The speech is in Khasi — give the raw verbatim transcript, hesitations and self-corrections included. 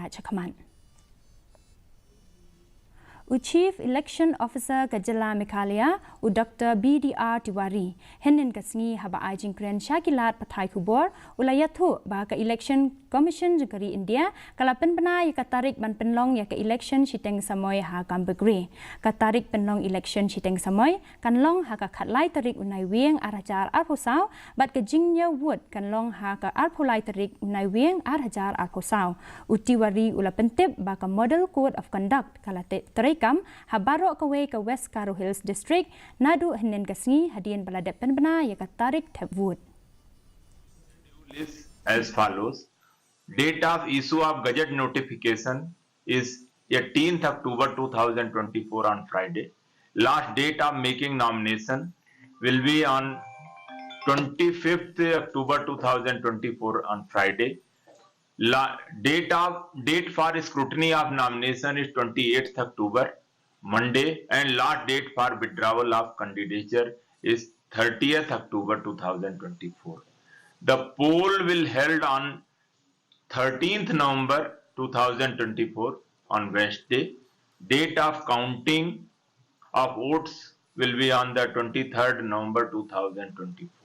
Chakhmat. U Chief Election Officer ka jylla Meghalaya, u Doctor B D R Tiwari, hynnin ka sngi haba ai jingkren sha ki lad pathai khubor, u la ïathuh ba ka Election Commission jong ka ri India ka la pynbna ïa ka tarik ban pynlong ïa ka election shiteng samoi ha Gambegre. Ka tarik pynlong election shiteng samoi kan long ha ka khatlai tarik u Naiwieng ar hajar arphew saw, bad ka jingñiew vote kan long ha ka arphew lai tarik u Naiwieng ar hajar arphew saw. U Tiwari u la pyntip ba ka Model Code of Conduct ka la te-, treikam ha baroh kawei ka West Garo Hills District naduh hynnin ka sngi hadien ba la dep pynbna ïa ka tarik thep vote. List as follows. Date of issue of gazette notification is eighteenth October two thousand twenty-four on Friday. Last date of making nomination will be on twenty-fifth October two thousand twenty-four on Friday. La, date of, date for scrutiny of nomination is twenty-eighth October, Monday, and last date for withdrawal of candidature is thirtieth October two thousand twenty-four. The poll will held on thirteenth November two thousand twenty-four on Wednesday. Date of counting of votes will be on the twenty-third November two thousand twenty-four.